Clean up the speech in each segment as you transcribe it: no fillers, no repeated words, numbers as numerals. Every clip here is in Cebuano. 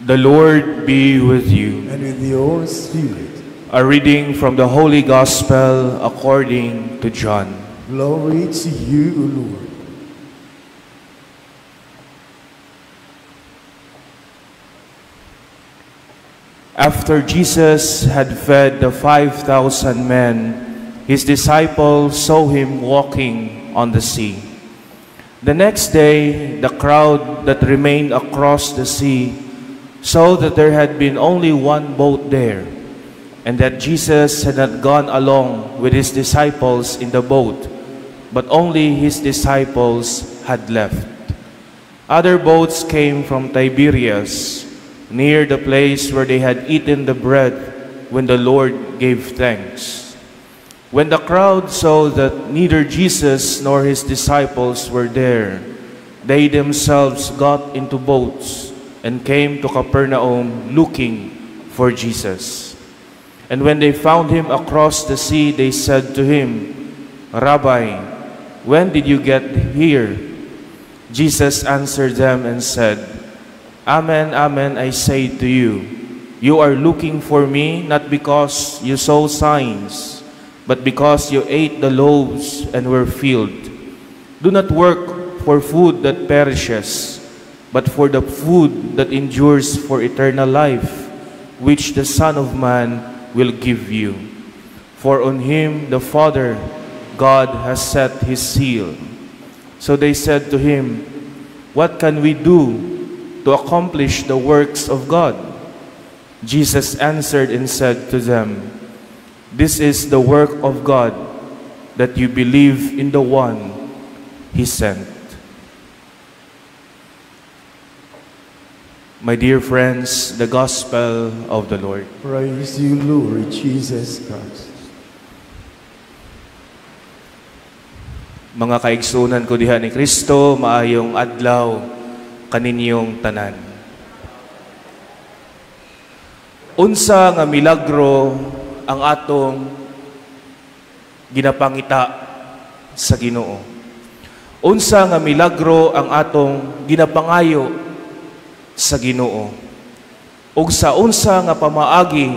The Lord be with you. And with your spirit. A reading from the Holy Gospel according to John. Glory to you, O Lord. After Jesus had fed the 5,000 men, his disciples saw him walking on the sea. The next day, the crowd that remained across the sea saw that there had been only one boat there, and that Jesus had not gone along with his disciples in the boat, but only his disciples had left. Other boats came from Tiberias, near the place where they had eaten the bread when the Lord gave thanks. When the crowd saw that neither Jesus nor his disciples were there, they themselves got into boats and came to Capernaum looking for Jesus. And when they found him across the sea, they said to him, "Rabbi, when did you get here?" Jesus answered them and said, "Amen, amen, I say to you, you are looking for me not because you saw signs, but because you ate the loaves and were filled. Do not work for food that perishes, but for the food that endures for eternal life, which the Son of Man will give you. For on him the Father, God, has set his seal." So they said to him, "What can we do to accomplish the works of God?" Jesus answered and said to them, "This is the work of God, that you believe in the one he sent." My dear friends, the gospel of the Lord. Praise you, Lord Jesus Christ. Mga kaigsunan ko diha ni Kristo, maayong adlaw kaninyong tanan. Unsa nga milagro ang atong ginapangita sa Ginoo? Unsa nga milagro ang atong ginapangayo sa Ginoo? Ug sa unsa nga pamaagi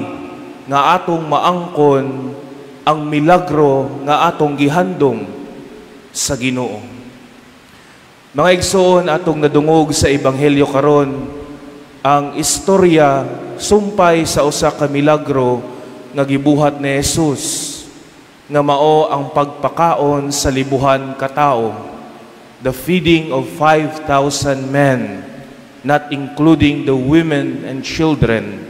nga atong maangkon ang milagro nga atong gihandom sa Ginoo? Mga igsoon, atong nadungog sa ebanghelyo karon ang istorya sumpay sa usa ka milagro nga gibuhat ni Jesus, nga mao ang pagpakaon sa libuhan ka tawo, the feeding of 5,000 men, not including the women and children.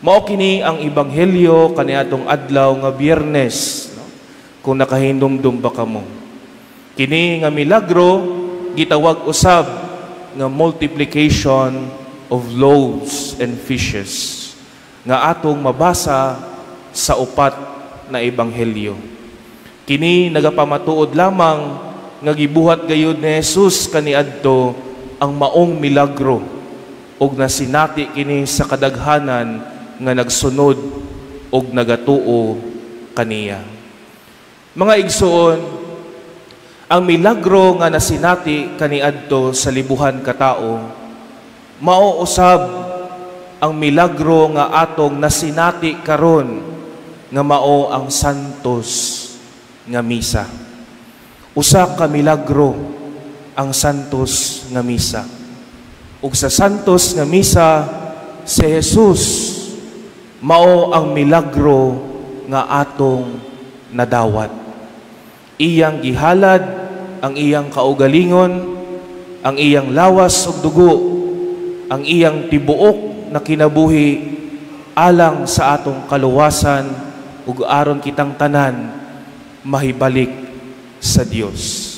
Mao kini ang ebanghelyo kaniadtong adlaw nga Biyernes, no? Kung nakahinumdum ba kamo. Kini nga milagro gitawag usab nga multiplication of loaves and fishes, nga atong mabasa sa upat na ebanghelyo. Kini nagapamatuod lamang nga gibuhat gayud ni Jesus kaniadto ang maong milagro ug nasinati kini sa kadaghanan nga nagsunod ug nagatuo kaniya. Mga igsoon, ang milagro nga nasinati kaniadto sa libuhan katao mao usab ang milagro nga atong nasinati karon nga mao ang Santos nga Misa. Usa ka milagro ang Santos nga Misa. Ug sa Santos nga Misa, si Jesus mao ang milagro nga atong nadawat. Iyang gihalad ang iyang kaugalingon, ang iyang lawas ug dugo, ang iyang tibuok na kinabuhi alang sa atong kaluwasan ug aron kitang tanan mahibalik sa Dios.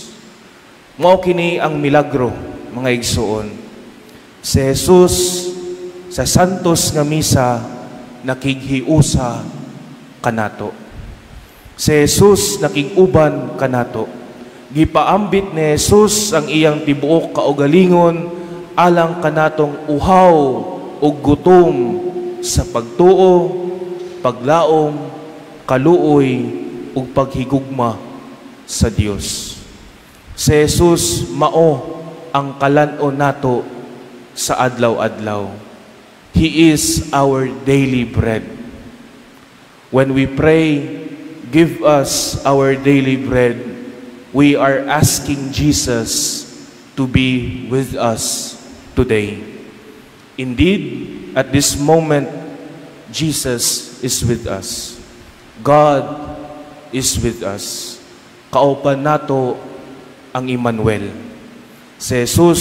Mao kini ang milagro, mga igsoon. Si Jesus sa Santos nga Misa nakighiusa kanato. Si Jesus nakig-uban kanato. Gipaambit ni Jesus ang iyang tibuok kaugalingon alang kanatong uhaw ug gutom sa pagtuo, paglaom, kaluoy ug paghigugma sa Dios. Si Jesus mao ang kalan-on nato sa adlaw-adlaw. He is our daily bread. When we pray, "Give us our daily bread," we are asking Jesus to be with us today. Indeed, at this moment, Jesus is with us. God is with us. Kauban nato ang Emmanuel. Si Jesus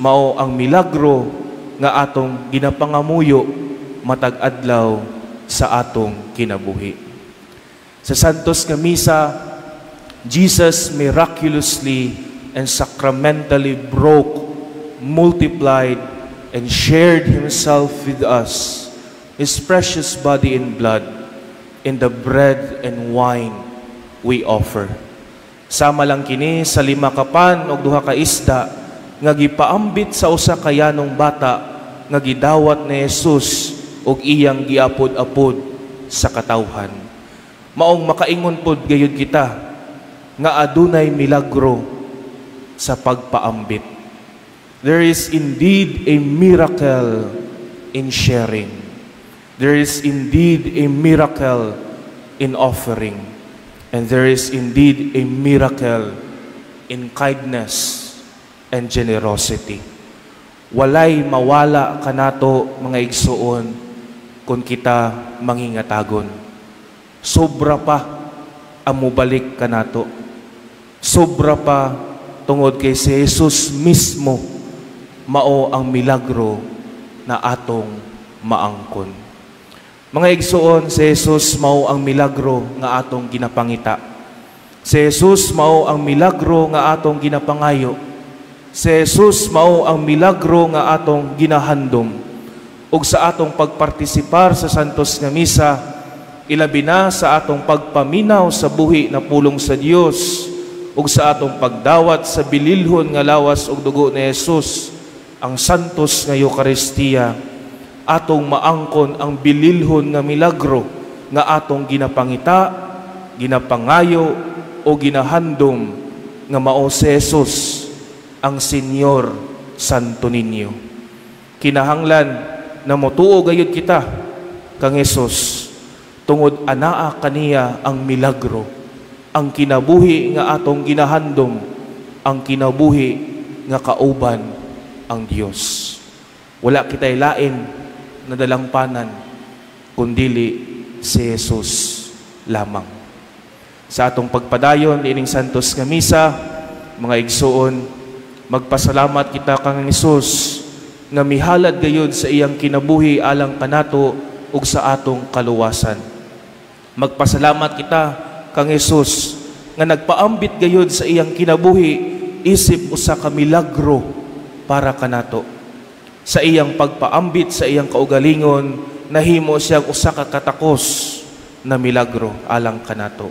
mao ang milagro nga atong ginapangamuyo matag adlaw sa atong kinabuhi. Sa Santos nga Misa, Jesus miraculously and sacramentally broke, multiplied, and shared Himself with us, His precious body and blood, in the bread and wine we offer. Sama lang kini sa 5 ka pan ug 2 ka isda nga gipaambit sa usa ka yanong bata nga gidawat ni Jesus ug iyang giapod-apod sa katawhan. Maong makaingon pod gayud kita nga adunay milagro sa pagpaambit. There is indeed a miracle in sharing. There is indeed a miracle in offering. And there is indeed a miracle in kindness and generosity. Walay mawala kanato, mga igsuon, kung kita mangingatagon. Sobra pa ang mubalik kanato. Sobra pa tungod kay si Jesus mismo mao ang milagro na atong maangkon. Mga igsuon, si Jesus mao ang milagro nga atong ginapangita. Si Jesus mao ang milagro nga atong ginapangayo. Si Jesus mao ang milagro nga atong ginahandom. Ug sa atong pagpartisipar sa Santos nga Misa, ilabi na sa atong pagpaminaw sa buhi na pulong sa Dios ug sa atong pagdawat sa bililhon nga lawas ug dugo ni Jesus, ang Santos nga Eukaristiya, atong maangkon ang bililhon nga milagro nga atong ginapangita, ginapangayo o ginahandom nga mao si Jesus ang Señor Santo Niño. Kinahanglan na motuo gayud kita kang Jesus tungod anaa kaniya ang milagro, ang kinabuhi nga atong ginahandom, ang kinabuhi nga kauban ang Dios. Wala kita'y lain na dalangpanan kundili si Jesus lamang. Sa atong pagpadayon ining Santos nga Misa, mga igsuon, magpasalamat kita kang Jesus nga mihalad gayud sa iyang kinabuhi alang kanato ug sa atong kaluwasan. Magpasalamat kita kang Jesus nga nagpaambit gayud sa iyang kinabuhi isip usa ka milagro para kanato. Sa iyang pagpaambit sa iyang kaugalingon, nahimo siyang usa ka katakos na milagro alang kanato.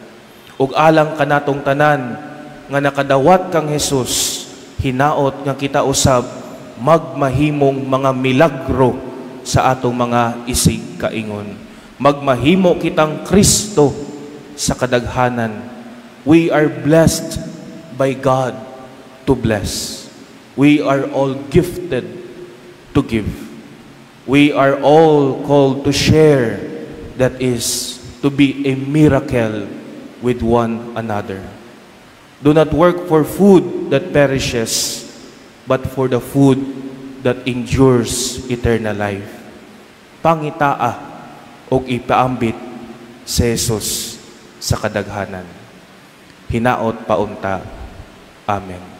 Ug alang kanatong tanan nga nakadawat kang Jesus, hinaot nga kita usab magmahimong mga milagro sa atong mga isig kaingon. Magmahimo kitang Kristo sa kadaghanan. We are blessed by God to bless. We are all gifted to give. We are all called to share, that is, to be a miracle with one another. Do not work for food that perishes, but for the food that endures eternal life. Pangitaa og ipaambit si Jesus sa kadaghanan. Hinaot paunta. Amen.